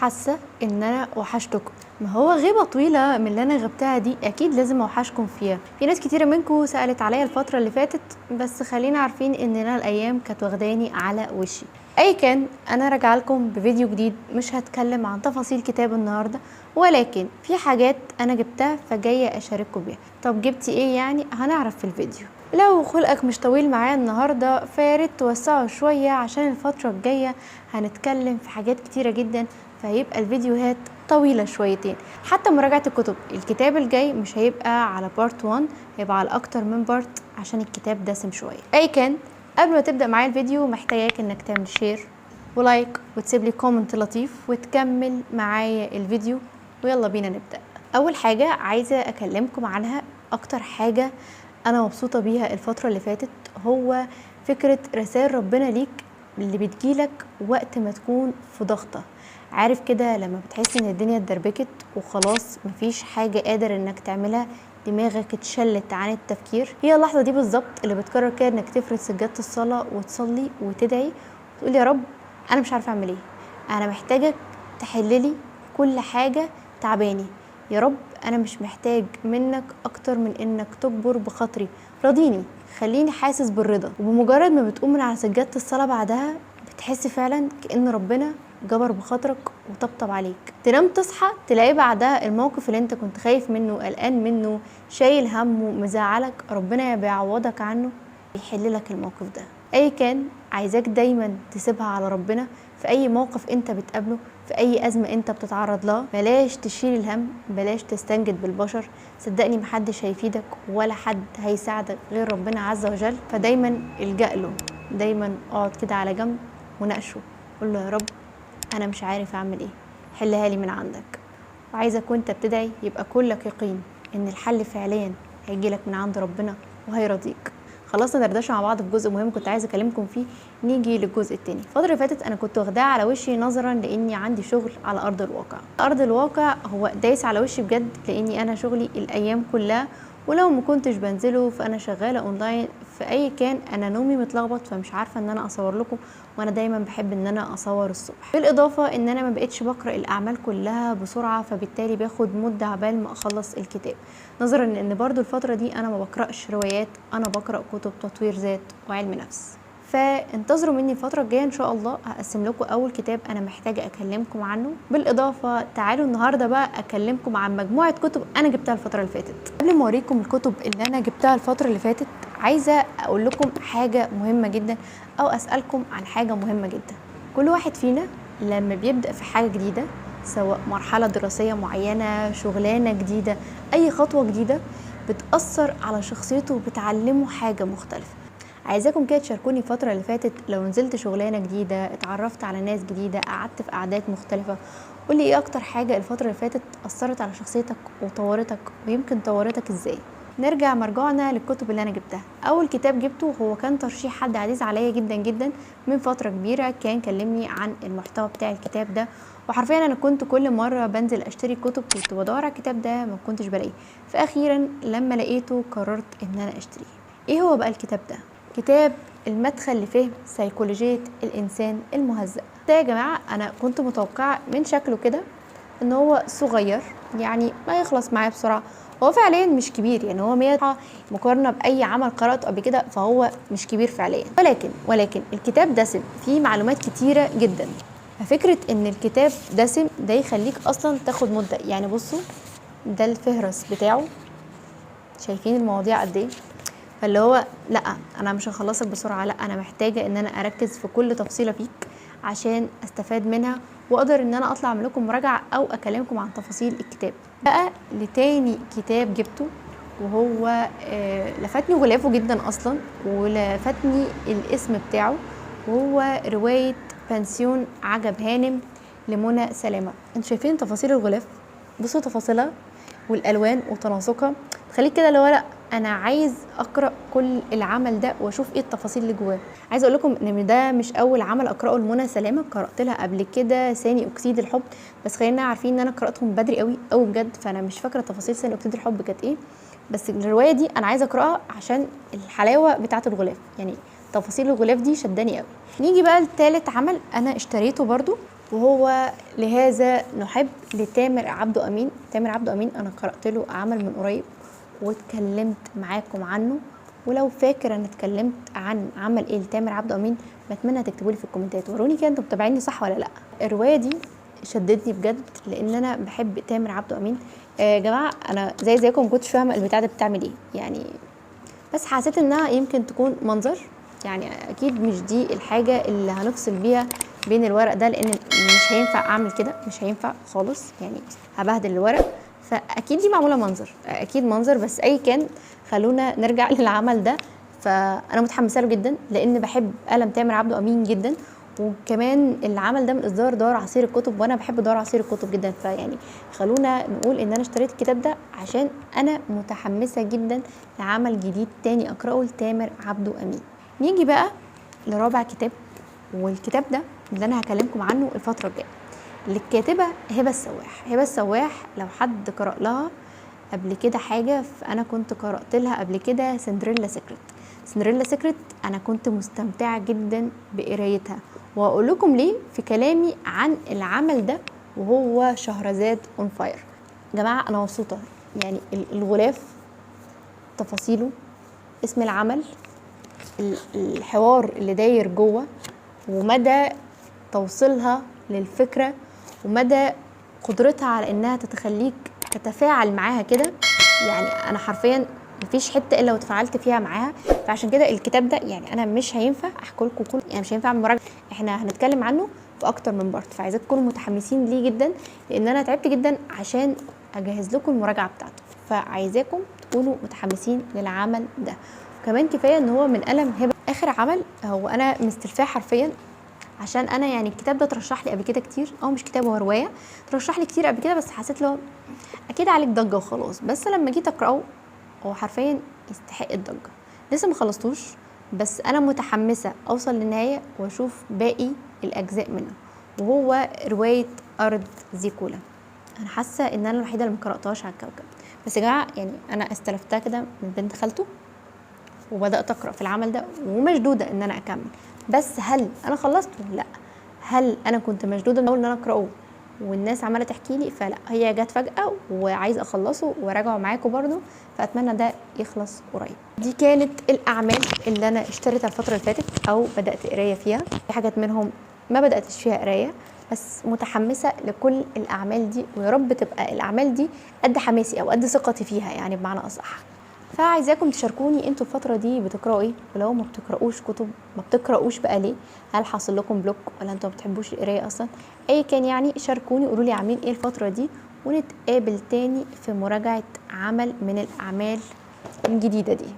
حاسه ان انا وحشتكم. ما هو غيبه طويلة من اللي انا غبتها دي اكيد لازم اوحشكم فيها. في ناس كتيرة منكم سالت عليا الفترة اللي فاتت، بس خلينا عارفين ان انا الايام كانت واخداني على وشي. اي كان، انا راجعه لكم بفيديو جديد، مش هتكلم عن تفاصيل كتاب النهارده، ولكن في حاجات انا جبتها فجايه اشارككم بيها. طب جبتي ايه يعني؟ هنعرف في الفيديو. لو خلقك مش طويل معايا النهارده فياريت توسعه شوية، عشان الفترة الجاية هنتكلم في حاجات كتيرة جدا، فهيبقى الفيديوهات طويلة شويتين. حتى مراجعه الكتب، الكتاب الجاي مش هيبقى على part 1، هيبقى على اكتر من part عشان الكتاب دسم شوية. اي كان، قبل ما تبدا معايا الفيديو محتاجاك انك تعمل share و like وتسيب لي comment لطيف وتكمل معايا الفيديو، ويلا بينا نبدا. اول حاجة عايزه اكلمكم عنها، اكتر حاجة انا مبسوطة بيها الفترة اللي فاتت، هو فكرة رسائل ربنا ليك اللي بتجيلك وقت ما تكون في ضغطه. عارف كده لما بتحس ان الدنيا اتدربكت وخلاص مفيش حاجة قادر انك تعملها، دماغك اتشلت عن التفكير، هي اللحظة دي بالظبط اللي بتقرر كده انك تفرد سجادة الصلاة وتصلي وتدعي وتقول يا رب انا مش عارفه اعمل ايه، انا محتاجك تحللي كل حاجة تعباني، يا رب انا مش محتاج منك اكتر من انك تجبر بخاطري، راضيني، خليني حاسس بالرضا. وبمجرد ما بتقوم من على سجادة الصلاة بعدها بتحس فعلا كأن ربنا جبر بخاطرك وطبطب عليك. تنام تصحى تلاقي بعدها الموقف اللي انت كنت خايف منه، قلقان منه، شايل همه، مزعلك، ربنا بيعوضك عنه، بيحل لك الموقف ده. اي كان، عايزاك دايما تسيبها على ربنا في اي موقف انت بتقابله، في اي ازمة انت بتتعرض لها. بلاش تشيل الهم، بلاش تستنجد بالبشر، صدقني محدش هيفيدك ولا حد هيساعدك غير ربنا عز وجل. فدايما الجأ له، دايما اقعد كده على جنب وناقشه، قول له يا رب انا مش عارف اعمل ايه، حلها لي من عندك. وعايزك وانت بتدعي يبقى كلك يقين ان الحل فعليا هيجيلك من عند ربنا وهيرضيك. خلصنا دردشة مع بعض في جزء مهم كنت عايزه اكلمكم فيه، نيجي للجزء التاني. الفترة اللي فاتت انا كنت واخداها على وشي نظرا لاني عندي شغل على ارض الواقع. ارض الواقع هو دايس على وشي بجد، لاني انا شغلي الايام كلها، ولو ما كنتش بنزله فانا شغالة اونلاين، في اي كان انا نومي متلخبط، فمش عارفه ان انا اصور لكم، وانا دايما بحب ان انا اصور الصبح. بالاضافة ان انا ما بقتش بقرا الاعمال كلها بسرعة، فبالتالي باخد مده عبال ما اخلص الكتاب، نظرا ان برضو الفترة دي انا ما بقراش روايات، انا بقرا كتب تطوير ذات وعلم نفس. فانتظروا مني الفترة الجاية ان شاء الله هقسم لكم اول كتاب انا محتاجه اكلمكم عنه. بالاضافة تعالوا النهارده بقى اكلمكم عن مجموعة كتب انا جبتها الفترة اللي فاتت. قبل ما اوريكم الكتب اللي انا جبتها الفترة اللي فاتت، عايزه اقول لكم حاجة مهمة جدا، او اسالكم عن حاجة مهمة جدا. كل واحد فينا لما بيبدا في حاجة جديدة، سواء مرحلة دراسية معينة، شغلانة جديدة، اي خطوة جديدة، بتاثر على شخصيته وبتعلمه حاجة مختلفة. عايزاكم كده تشاركوني الفترة اللي فاتت لو نزلت شغلانة جديدة، اتعرفت على ناس جديدة، قعدت في قعدات مختلفة، قولي ايه اكتر حاجة الفترة اللي فاتت أثرت على شخصيتك وطورتك، ويمكن طورتك ازاي. نرجع مرجعنا للكتب اللي انا جبتها. اول كتاب جبته هو كان ترشيح حد عزيز عليا جدا جدا من فترة كبيرة، كان كلمني عن المحتوى بتاع الكتاب ده، وحرفيا انا كنت كل مرة بنزل اشتري كتب كنت بدور على الكتاب ده ما كنتش بلاقيه، فاخيرا لما لقيته قررت ان انا اشتريه. ايه هو بقى الكتاب ده؟ كتاب المدخل لفهم سيكولوجية الإنسان المهزأ. ده يا جماعة أنا كنت متوقعة من شكله كده إن هو صغير، يعني ما يخلص معايا بسرعة. هو فعليا مش كبير، يعني هو 100 مقارنة بأي عمل قرأته قبل كده فهو مش كبير فعليا، ولكن الكتاب دسم، فيه معلومات كتيرة جدا. ففكرة إن الكتاب دسم ده يخليك أصلا تاخد مدة. يعني بصوا ده الفهرس بتاعه، شايفين المواضيع قد إيه؟ فاللي هو لا انا مش هخلصك بسرعة، لا انا محتاجه ان انا اركز في كل تفصيله فيك عشان استفاد منها واقدر ان انا اطلع اعمل لكم مراجعه او اكلمكم عن تفاصيل الكتاب. بقى لتاني كتاب جبته، وهو لفتني غلافه جدا اصلا، ولفتني الاسم بتاعه، وهو رواية بنسيون عجب هانم لمنى سلامه. انتوا شايفين تفاصيل الغلاف؟ بصوا تفاصيلها والالوان وتناسقها، تخليك كده اللي هو لا انا عايز اقرا كل العمل ده واشوف ايه التفاصيل اللي جواه. عايزه اقول لكم ان ده مش اول عمل اقراه لمنى سلامه، قرات لها قبل كده ثاني اكسيد الحب، بس خلينا عارفين ان انا قراتهم بدري قوي قوي بجد، فانا مش فاكره تفاصيل ثاني اكسيد الحب كانت ايه، بس الرواية دي انا عايزه اقراها عشان الحلاوة بتاعه الغلاف، يعني تفاصيل الغلاف دي شداني قوي. نيجي بقى لتالت عمل انا اشتريته برضو، وهو لهذا نحب لتامر عبده امين. تامر عبده امين انا قرات له عمل من قريب واتكلمت معاكم عنه، ولو فاكر انا اتكلمت عن عمل ايه لتامر عبده امين بتمنى تكتبوا لي في الكومنتات وروني كده انتوا متابعيني صح ولا لا. الرواية دي شدتني بجد لان انا بحب تامر عبده امين. يا جماعة انا زيكم ما كنتش فاهمه البتاع ده بتعمل ايه يعني، بس حسيت انها يمكن تكون منظر، يعني اكيد مش دي الحاجة اللي هنفصل بيها بين الورق ده، لان مش هينفع اعمل كده، مش هينفع خالص، يعني هبهدل الورق، فاكيد دي معمولة منظر، اكيد منظر. بس اي كان خلونا نرجع للعمل ده. فانا متحمسة له جدا لان بحب قلم تامر عبده امين جدا، وكمان العمل ده من اصدار دار عصير الكتب، وانا بحب دار عصير الكتب جدا. فيعني خلونا نقول ان انا اشتريت الكتاب ده عشان انا متحمسة جدا لعمل جديد تاني اقراه لتامر عبده امين. نيجي بقى لرابع كتاب، والكتاب ده اللي انا هكلمكم عنه الفترة الجاية، للكاتبه هبه السواح. هبه السواح لو حد قرأ لها قبل كده حاجة، فانا كنت قرأت لها قبل كده Cinderella Secret. Cinderella Secret انا كنت مستمتعه جدا بقرايتها، واقول لكم ليه في كلامي عن العمل ده، وهو شهرزاد on fire. جماعة انا مبسوطة، يعني الغلاف، تفاصيله، اسم العمل، الحوار اللي داير جوه، ومدى توصيلها للفكرة، ومدى قدرتها على انها تتخليك تتفاعل معاها كده. يعني انا حرفيا مفيش حتة الا وتفاعلت فيها معاها. فعشان كده الكتاب ده يعني انا مش هينفع احكي لكم كل، يعني مش هينفع اعمل مراجعه، احنا هنتكلم عنه في اكتر من part، فعايزاكم تكونوا متحمسين ليه جدا لان انا تعبت جدا عشان اجهز لكم المراجعة بتاعته، فعايزاكم تكونوا متحمسين للعمل ده. وكمان كفاية ان هو من قلم هبه. اخر عمل هو انا مستلفاه حرفيا، عشان انا يعني الكتاب ده ترشح لي قبل كده كتير، او مش كتاب هو رواية ترشح لي كتير قبل كده، بس حسيت له اكيد عليك ضجه وخلاص، بس لما جيت اقراه هو حرفيا يستحق الضجة. لسه ما خلصتوش، بس انا متحمسة اوصل للنهاية واشوف باقي الاجزاء منه، وهو رواية ارض زيكولا. انا حاسه ان انا الوحيدة اللي ما قراتهاش على الكوكب، بس يا جماعة يعني انا استلفتها كده من بنت خالته وبدات اقرا في العمل ده ومشدوده ان انا اكمل. بس هل انا خلصته؟ لا. هل انا كنت مشدودة من اول ان انا اقراه والناس عماله تحكي لي؟ فلا، هي جت فجاة وعايزه اخلصه وراجعه معاكم برضو، فاتمنى ده يخلص قريب. دي كانت الاعمال اللي انا اشتريتها الفترة اللي فاتت او بدات قرايه فيها. في حاجات منهم ما بداتش فيها قرايه، بس متحمسة لكل الاعمال دي، ويا رب تبقى الاعمال دي قد حماسي او قد ثقتي فيها، يعني بمعنى اصح. فعايزاكم تشاركوني انتوا الفترة دي بتقراوا ايه، ولو ما بتقراوش كتب ما بتقراوش بقى ليه؟ هل حاصل لكم block ولا انتوا ما بتحبوش القراية اصلا؟ اي كان يعني شاركوني قولوا لي عاملين ايه الفترة دي، ونتقابل تاني في مراجعه عمل من الاعمال الجديدة دي.